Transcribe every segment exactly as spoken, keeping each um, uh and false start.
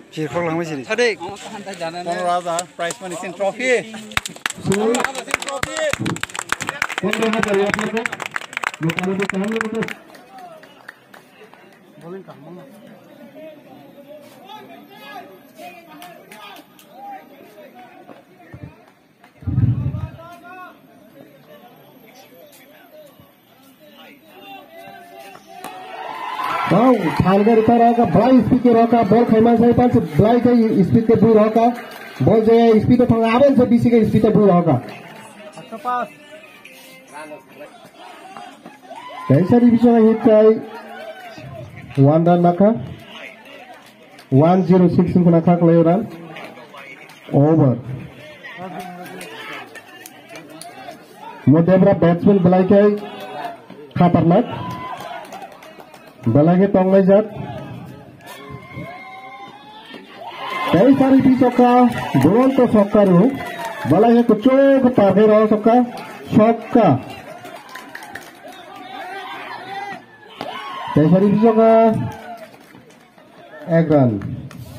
Sirkhok langmai sini. Sadik. Pondro hajar prize money sin trophy. Wow, thalgari ta roka, Blai speed ke roka, ball khaima sai pan se Blai ke speed ke bui roka, ball je speed ke thang aben se bisi ke speed ke bui roka. Kaisa division hit kai one run nakha. One zero six wngkha kha kwlai run. Over. Mo debra batsman belai khe khatarnak. Belai khe tonglaijak. Tei sari pi sokka, duronto sokka rw. Belai khe kuchuk target o sokka. Sokka. Tei sari pi sokka. Ek run.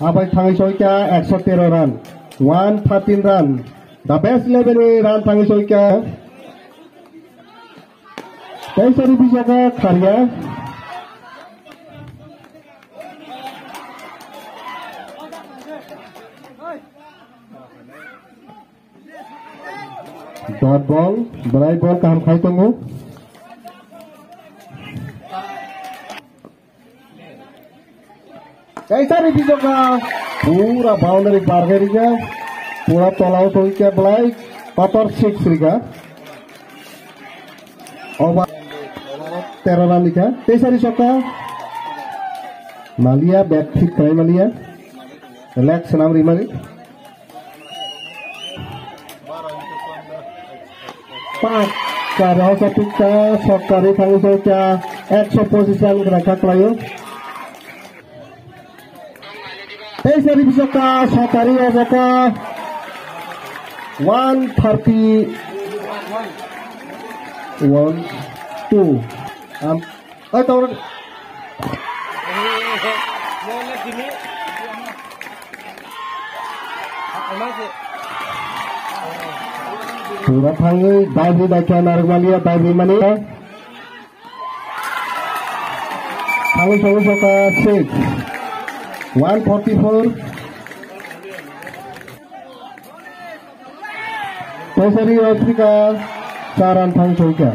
Abai thangwi soikha ekso tero run. One thirteen run. The best eleven ni run thangwi soikha. Tei sari bijaka kharya. Dot ball, belai ball kaham khai tongo. Kaisa ri bijokna pura boundary bargai rikha, pura tolao tongkha belai kotor six rikha. Over tero run rikha, teisa ri sokha. Malia bat fit khlai malia, relax swnam ri mani. Pakka rok sokha, sokari thangwi sokha, ekso pochis run gra kha khlaio. Teisa ri bisokha, sokari o jokha, one thirty, one, two. Am, Oi, tawrok. Pura thangwi dive daikha narwkmani, dive mani. Thangwi songwi sokha six. One forty-four. Teisa ri Africa, char run thangwi sokha.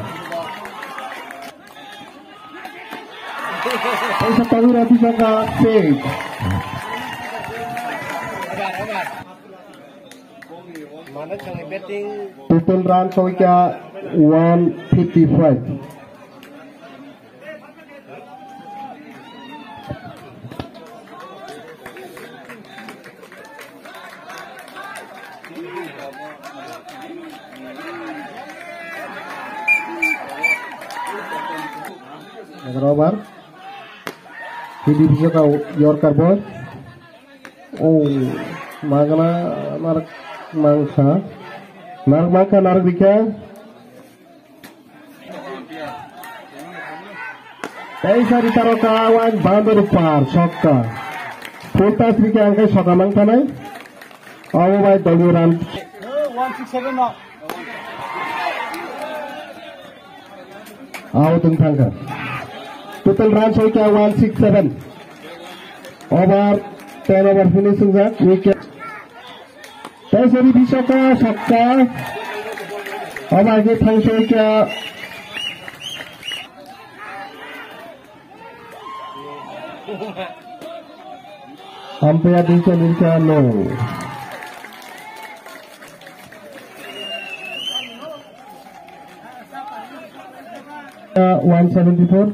Teisa tangwi rati sokha six. Total run sokha one fifty-five. Egarobar. Hidi bisok Yorkar boy. Oh, magana narak mangkha. Narak mangkha, narak dikha. Teisa ri taroka wan boundary par sokha. Full toss rikha angkai sokha mangkhanai. Obo bai doli run. Out wng thangkha. Total runs hoikha one six seven. Over, ten over finish wngjak. Wicket. Teisa ri bisokha sokha. Obo age thangsoikha. Umpire decision wngkha no. Uh, one seventy-four.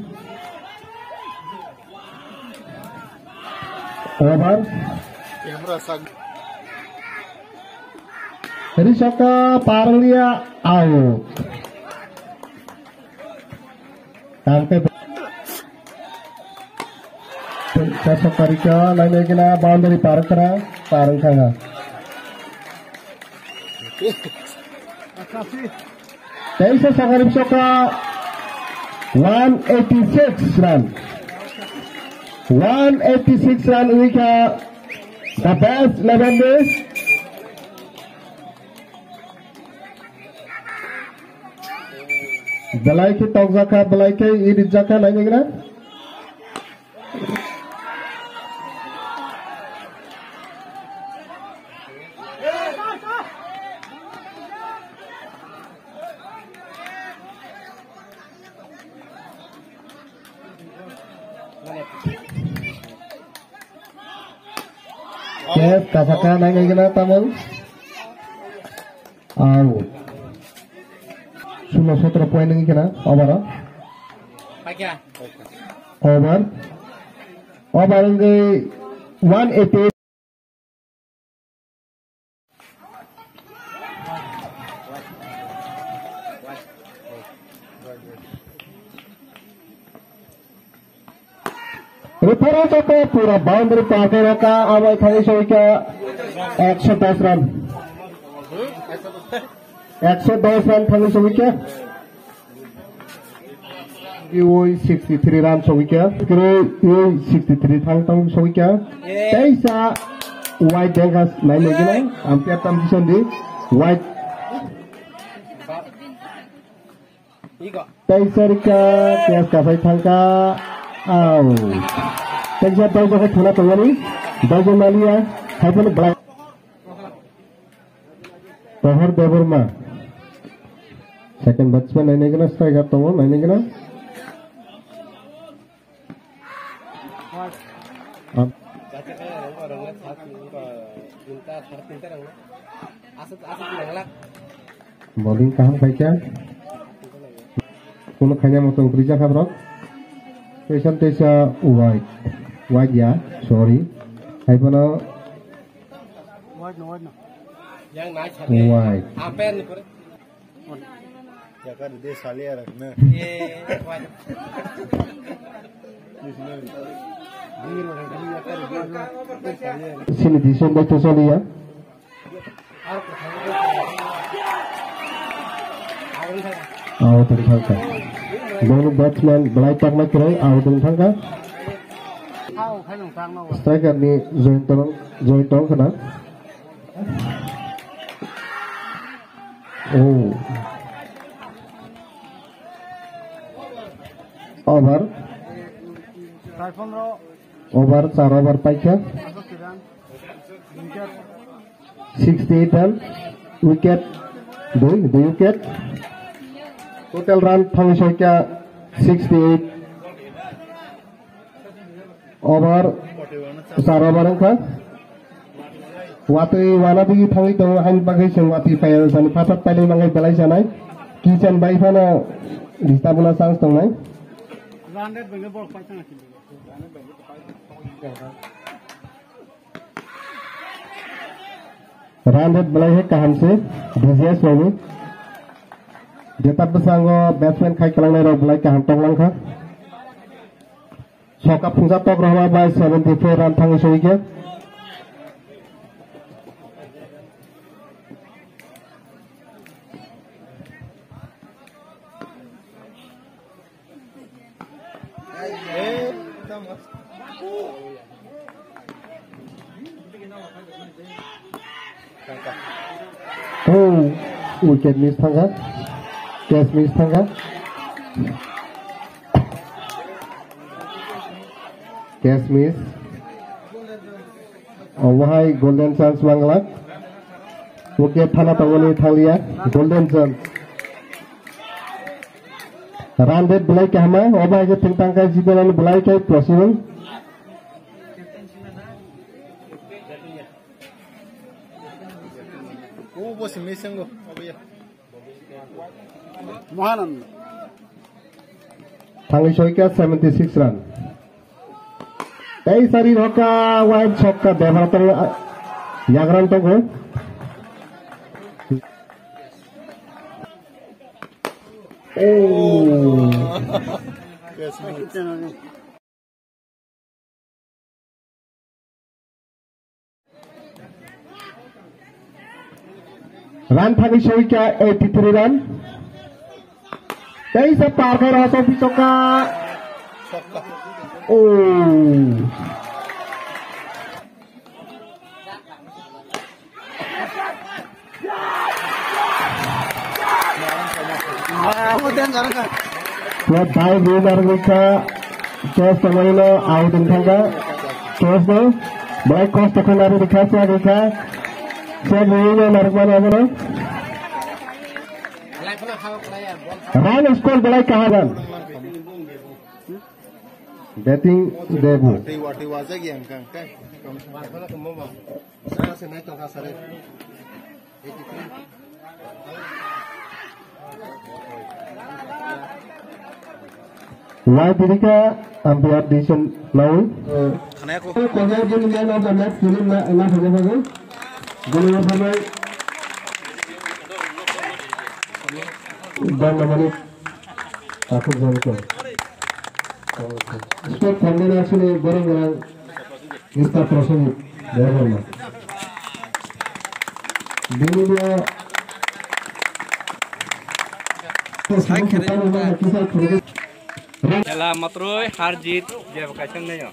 Over. Risaka parlia out. Tangke. Sasa parika lainai kena boundary par kara, par kara. Teisa sakani bisoka one eighty six run. One eighty six run wngkha the best eleven ni. Belai khe tokjakha, belai khe irijak kha, nainaigra. Yes, kasaka nainai gana tamang. Au. Sulo sotro point wngwi kheno over. Over. Over wngwi one eighty. Referee joto pura boundary par khe rwkha, abo thangwi sogwikha ekso dos run. Ekso dos run thangwi sogwikha. Iwi sixty three run sogwikha. Iwi sixty three thang thang sogwikha. Teisa wide dengkha nai nai gina. Umpire tam sison di. Wide. Teisa rika, keska sai thangkha. Au. Teisa tei jokhe thuna tongmani. Dojo maliya. Hai phano black. Tohor Debbarma. Second batsman nainai gana, striker tongo, nainai gana. Am- Bowling kaham khaikha. Kuno khaina moto wngkha borok. Teisa teisa wide. Wide ya, sorry. Hai phano Wide no, wide no. Yang naik satu. Wide. Apa yang dikurang? Yakar de saliya rakna. Eh, wide. Sini disum bai to saliya. Out wng thangkha. Bowling batsman belai takma kwrwi out wng thangkha. Striker ni join tong, join tong khna. Oh. Over. Over, char over paikha. Sixty eight run, wicket dui, dui wicket. Total run thangwi soikha sixty eight. Over, char over wngkha. Watwi wana digi thangwi tongo, haini bagwi chwng watwi paiya sani, phatar pailai mangai belai sanai. Kitchen bai phano disturb wngna chance tongnai. Run rate belai khe kaham se, D J S rokni. Jeta bwskango batsman khai kwlangnai rok belai kaham tonglang kha. Soka phungsa tok rohorma bai seventy four run thangwi sogwi khe. Oh, wicket miss thangkha. Catch miss thangkha. Catch miss. Obo hai golden chance manglak. Wicket thana tongmani thanglia. Golden chance. Run rate belai kahama. Obo hai khe thwng tangkha, jibenani belai khe possible. Obo se miss wngo. Obo ya. Mahananda. Thangwi soikha seventy six run. Tei sari rokha wide sokha Debra tong, ah, yagrang tongo. Oh. Run thani soika eighty three run. Teisa par khe rosok pisoka. Oh. Tua bhai bru narwkha, chos tongmani no out wngkha, chos no, belai kosto khe narwkha, sia rwkha, sia rwino narwkmani abono. Run score belai kaham. Batting Debu. Tei wa, tei wa jagi ang kang, kang. Sa se nai tong ka sare. Wai dirika umpire decision lawi. Khana ko. Ko ko jani man of the match film na na phone ko. Guna phone. Dan namani. Takhuk Jangkor. Sport phandena sini borok gwnang Mister Prasenjit Debbarma. Bini bo Khela matroi har jit jebo kaisa wngnai o.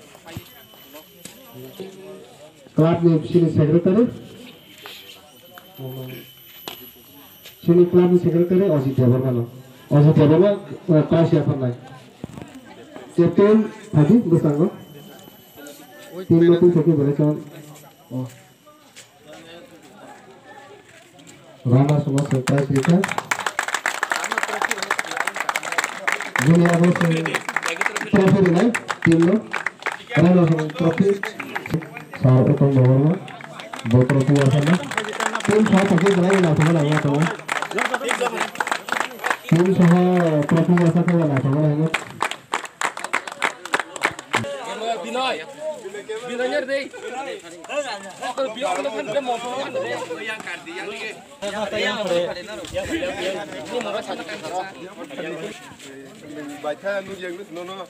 Club ni sini secretary. Chini club ni secretary Ajit Debbarma no. Ajit Debbarma, eh, prize ya pharnai. Captain Hadi bwskango. Team no twi thokwi belai chon. Oh. Rana suma se prize rikha. Jini abo se trophy rinai team no. Rana suma trophy. Sar Uttam Debbarma, bo trophy asana. Team soho pagi belai na thangna na thangna. Team soho trophy asaka na thangna na. Binoy, Binoy ner dei. Binoy ner dei. Baitha nuk yang nuk nono.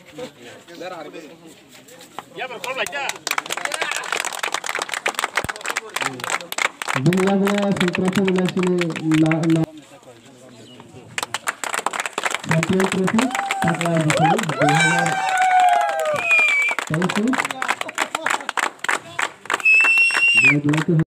Bini yago central formula sini na na champion trophy takla bisini dui hazar teis. Dua dua tu